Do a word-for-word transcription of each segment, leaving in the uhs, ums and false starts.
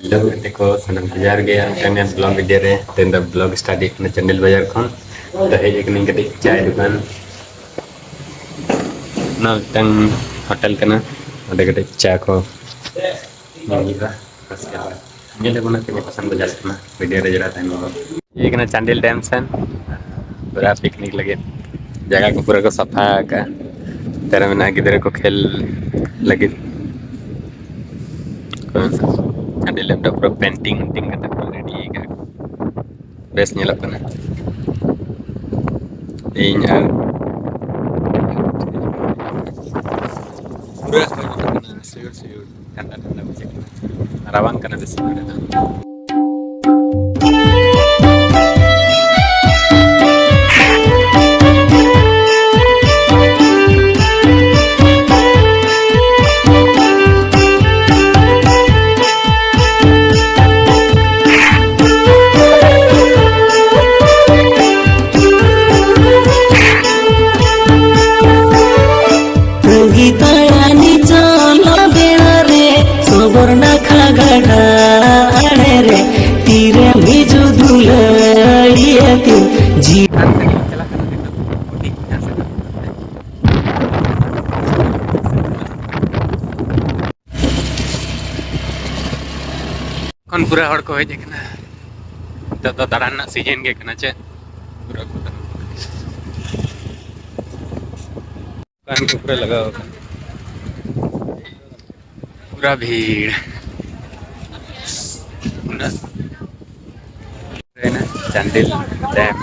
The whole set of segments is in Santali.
ᱦᱮᱞᱳ ᱜᱟᱛᱮ ᱠᱚ, ᱥᱟᱱᱟᱢ ᱠᱚ ᱡᱚᱦᱟᱨ ᱜᱮ᱾ ᱟᱨ ᱢᱤᱫᱴᱟᱝ ᱱᱮᱥ vlog video ᱨᱮ, ᱛᱮᱦᱮᱧ ᱫᱚ vlog start ᱦᱩᱭᱩᱜ ᱠᱟᱱᱟ ᱪᱟᱱᱰᱤᱞ ᱵᱟᱡᱟᱨ ᱠᱷᱚᱱ᱾ ᱛᱚ ᱦᱮᱡ ᱟᱠᱟᱱᱟᱹᱧ ᱠᱟᱹᱴᱤᱡ ᱪᱟᱭ ᱫᱚᱠᱟᱱ, ᱚᱱᱟ ᱢᱤᱫᱴᱟᱝ ᱦᱳᱴᱮᱞ ᱠᱟᱱᱟ, ᱚᱸᱰᱮ ᱠᱟᱹᱴᱤᱡ ᱪᱟ ᱠᱚ ᱧᱩ ᱦᱩᱭᱩᱜᱼᱟ᱾ ᱵᱟᱥ ᱜᱮ, ᱧᱮᱞ ᱟᱵᱚᱱ ᱛᱤᱱᱟᱹᱜ ᱯᱟᱥᱟᱱ ᱵᱟᱡᱟᱨ ᱠᱟᱱᱟ, video ᱨᱮ ᱡᱚᱲᱟᱣ ᱛᱟᱦᱮᱱ ᱢᱟ᱾ ᱦᱮᱡ ᱠᱟᱱᱟ ᱪᱟᱱᱰᱤᱞ ᱰᱮᱢ ᱥᱮᱱ, ᱯᱩᱨᱟ picnic ᱞᱟᱹᱜᱤᱫ᱾ ᱡᱟᱭᱜᱟ ᱠᱚ ᱯᱩᱨᱟᱹ ᱠᱚ ᱥᱟᱯᱷᱟ ᱟᱠᱟᱫᱼᱟ᱾ ᱛᱮᱨᱮ ᱢᱮᱱᱟᱜᱼᱟ ᱜᱤᱫᱽᱨᱟᱹ ᱠᱚ ᱠᱷᱮᱞ ᱞᱟᱹᱜᱤᱫ᱾ ᱪᱟᱱᱰᱤᱞ ᱰᱮᱢ ᱫᱚ ᱯᱩᱨᱟᱹ painting ᱠᱟᱛᱮ ᱠᱚ ready ᱟᱠᱟᱫᱼᱟ᱾ ᱵᱮᱥ ᱧᱮᱞᱚᱜ ᱠᱟᱱᱟ᱾ ᱤᱧ ᱟᱨ ᱯᱩᱨᱟᱹ ᱦᱚᱭ ᱧᱮᱞᱚᱜ ᱠᱟᱱᱟ, ᱥᱤᱭᱩᱨ ᱥᱤᱭᱩᱨ᱾ ᱴᱷᱟᱱᱰᱟ ᱴᱷᱟᱱᱰᱟ ᱵᱩᱡᱷᱟᱹᱜ ᱠᱟᱱᱟ, ᱨᱟᱵᱟᱝ ᱠᱟᱱᱟ ᱵᱮᱥᱤ ᱱᱚᱰᱮ ᱫᱚ᱾ ᱛᱟᱺᱜᱤ ᱛᱟᱲᱟᱱᱤ ᱪᱟᱞᱟ ᱵᱮᱲᱟ ᱨᱮ, ᱥᱚᱵᱚᱨ ᱱᱟᱠᱷᱟ ᱜᱟᱰᱟ ᱟᱲᱮ ᱨᱮ, ᱛᱤᱨᱮᱢ ᱦᱤᱡᱩᱜ ᱫᱩᱞᱟᱹᱲᱤᱭᱟᱹ ᱛᱤᱧ ᱡᱤᱣᱤ᱾ ᱠᱷᱚᱱ ᱯᱩᱨᱟᱹ ᱦᱚᱲ ᱠᱚ ᱦᱮᱡ ᱟᱠᱟᱱᱟ᱾ ᱱᱤᱛᱚᱜ ᱫᱚ ᱫᱟᱬᱟᱱ ᱨᱮᱱᱟᱜ season ᱜᱮ ᱠᱟᱱᱟ ᱪᱮ? ᱯᱩᱨᱟᱹ ᱠᱚ ᱫᱚᱠᱟᱱ ᱠᱚ ᱯᱩᱨᱟᱹ ᱞᱟᱜᱟᱣ ᱟᱠᱟᱱᱟ, ᱯᱩᱨᱟᱹ ᱵᱷᱤᱲ᱾ ᱩᱱᱟᱹᱜ ᱦᱩᱭᱱᱟ ᱪᱟᱱᱰᱤᱞ ᱰᱮᱢ,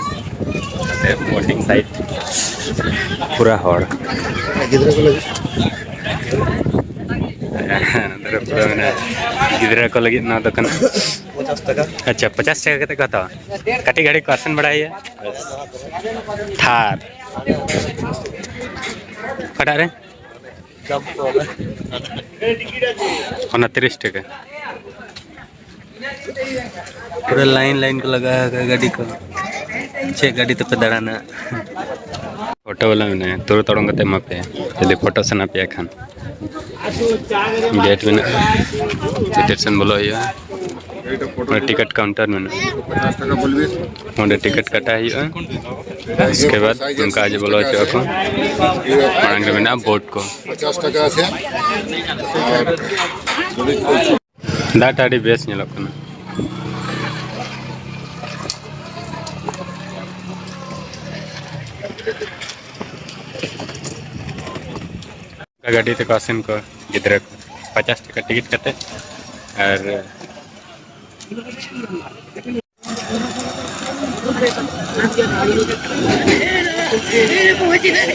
ᱱᱚᱛᱮ boating side, ᱯᱩᱨᱟᱹ ᱦᱚᱲ᱾ ᱜᱤᱫᱽᱨᱟᱹ ᱠᱚ ᱞᱟᱹᱜᱤᱫ᱾ ᱦᱮᱸ, ᱱᱚᱛᱮ ᱨᱮ ᱯᱩᱨᱟᱹ ᱢᱮᱱᱟᱜᱼᱟ᱾ ᱜᱤᱫᱽᱨᱟᱹ ᱠᱚ ᱞᱟᱹᱜᱤᱫ ᱱᱚᱣᱟ ᱫᱚ ᱠᱟᱱᱟ᱾ ᱯᱚᱪᱟᱥ ᱴᱟᱠᱟ᱾ ᱟᱪᱪᱷᱟ, ᱯᱚᱪᱟᱥ ᱴᱟᱠᱟ ᱠᱟᱛᱮ ᱠᱚ ᱦᱟᱛᱟᱣᱟ᱾ ᱠᱟᱹᱴᱤᱡ ᱜᱷᱟᱹᱲᱤᱡ ᱠᱚ ᱟᱥᱮᱱ ᱵᱟᱲᱟᱭᱟ᱾ ᱛᱷᱟᱨ᱾ ᱚᱠᱟᱴᱟᱜ ᱨᱮ? ᱚᱱᱟ ᱛᱤᱨᱤᱥ ᱴᱟᱠᱟ᱾ ᱯᱩᱨᱟᱹ line line ᱠᱚ ᱞᱟᱜᱟᱣ ᱟᱠᱟᱫᱟ ᱜᱟᱹᱰᱤ ᱠᱚ᱾ ᱪᱮᱫ ᱜᱟᱹᱰᱤ ᱛᱮᱯᱮ ᱫᱟᱬᱟᱱᱟ? ᱚᱴᱳ ᱵᱟᱞᱟ ᱢᱮᱱᱟᱭᱟ, ᱛᱩᱨᱩ ᱛᱚᱲᱚᱝ ᱠᱟᱛᱮ ᱮᱢᱟ ᱯᱮᱭᱟ ᱡᱩᱫᱤ ᱯᱷᱳᱴᱳ ᱥᱟᱱᱟ ᱯᱮᱭᱟ ᱠᱷᱟᱱ᱾ ᱜᱮᱴ ᱢᱮᱱᱟᱜᱼᱟ, ᱵᱷᱤᱛᱤᱨ ᱥᱮᱱ ᱵᱚᱞᱚ ᱦᱩᱭᱩᱜᱼᱟ᱾ ᱚᱸᱰᱮ ᱴᱤᱠᱤᱴ ᱠᱟᱣᱩᱱᱴᱟᱨ ᱢᱮᱱᱟᱜᱼᱟ᱾ ᱚᱸᱰᱮ ᱴᱤᱠᱤᱴ ᱠᱟᱴᱟᱣ ᱦᱩᱭᱩᱜᱼᱟ᱾ ᱩᱥᱠᱮ ᱵᱟᱫ ᱚᱱᱠᱟ ᱟᱡ ᱵᱚᱞᱚ ᱦᱚᱪᱚ ᱟᱠᱚ᱾ ᱢᱟᱲᱟᱝ ᱨᱮ ᱢᱮᱱᱟᱜᱼᱟ ᱵᱳᱨᱰ ᱠᱚ᱾ ᱯᱚᱪᱟᱥ ᱴᱟᱠᱟ ᱟᱪᱪᱷᱟ᱾ ᱟᱨ ᱫᱟᱜ ᱴᱟᱜ ᱟᱹᱰᱤ ᱵᱮᱥ ᱧᱮᱞᱚᱜ ᱠᱟᱱᱟ᱾ ᱜᱟᱹᱰᱤ ᱛᱮᱠᱚ ᱟᱥᱮᱱ ᱠᱚᱣᱟ ᱜᱤᱫᱽᱨᱟᱹ ᱠᱚ, ᱯᱚᱪᱟᱥ ᱴᱟᱠᱟ ᱴᱤᱠᱤᱴ ᱠᱟᱛᱮ᱾ ᱟᱨ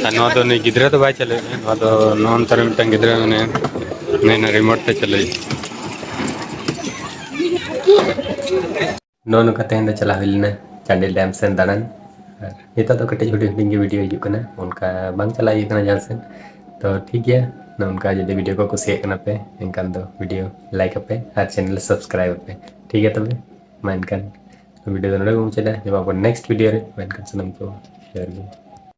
ᱟᱨ ᱱᱚᱣᱟ ᱫᱚ ᱱᱩᱭ ᱜᱤᱫᱽᱨᱟᱹ ᱫᱚ ᱵᱟᱭ ᱪᱟᱹᱞᱩᱭᱮᱫᱼᱟ, ᱱᱚᱣᱟ ᱫᱚ ᱱᱚᱜᱼᱚ ᱱᱚᱱᱛᱮ ᱨᱮ ᱢᱤᱫᱴᱟᱝ ᱜᱤᱫᱽᱨᱟᱹ ᱢᱮᱱᱟᱭᱟ, ᱩᱱᱤ ᱚᱱᱟ ᱨᱤᱢᱳᱴ ᱛᱮ ᱪᱟᱹᱞᱩᱭᱮᱫᱼᱟ᱾ ᱱᱚᱜᱼᱚ ᱱᱚᱝᱠᱟ ᱛᱮᱦᱮᱧ ᱫᱚ ᱪᱟᱞᱟᱣ ᱦᱩᱭ ᱞᱮᱱᱟ ᱪᱟᱱᱰᱤᱞ ᱰᱮᱢ ᱥᱮᱱ ᱫᱟᱬᱟᱱ᱾ ᱟᱨ ᱱᱤᱛᱚᱜ ᱫᱚ ᱠᱟᱹᱴᱤᱡ ᱦᱩᱰᱤᱧ ᱦᱩᱰᱤᱧ ᱜᱮ ᱵᱷᱤᱰᱤᱭᱳ ᱦᱤᱡᱩᱜ ᱠᱟᱱᱟ, ᱚᱱᱠᱟ ᱵᱟᱝ ᱪᱟᱞᱟᱣ ᱦᱩᱭ ᱠᱟᱱᱟ ᱡᱟᱦᱟᱸ ᱥᱮᱫ᱾ ᱛᱚ ᱴᱷᱤᱠ ᱜᱮᱭᱟ, ᱱᱚᱜᱼᱚ ᱱᱚᱝᱠᱟ ᱡᱩᱫᱤ ᱵᱷᱤᱰᱤᱭᱳ ᱠᱚ ᱠᱩᱥᱤᱭᱟᱜ ᱠᱟᱱᱟ ᱯᱮ, ᱮᱱᱠᱷᱟᱱ ᱫᱚ ᱵᱷᱤᱰᱤᱭᱳ ᱞᱟᱭᱤᱠ ᱟᱯᱮ ᱟᱨ ᱪᱮᱱᱮᱞ ᱥᱟᱵᱥᱠᱨᱟᱭᱤᱵ ᱟᱯᱮ᱾ ᱴᱷᱤᱠ ᱜᱮᱭᱟ ᱛᱚᱵᱮ, ᱢᱟ ᱮᱱᱠᱷᱟᱱ ᱵᱷᱤᱰᱤᱭᱳ ᱫᱚ ᱱᱚᱰᱮ ᱜᱮ ᱢᱩᱪᱟᱹᱫᱟ᱾ ᱧᱟᱯᱟᱢ ᱟᱵᱚᱱ ᱱᱮᱠᱥᱴ ᱵᱷᱤᱰᱤᱭᱳ ᱨᱮ, ᱢᱟ ᱮᱱᱠᱷᱟᱱ ᱥᱟᱱᱟᱢ ᱠᱚ ᱡᱚᱦᱟᱨ ᱜᱮ᱾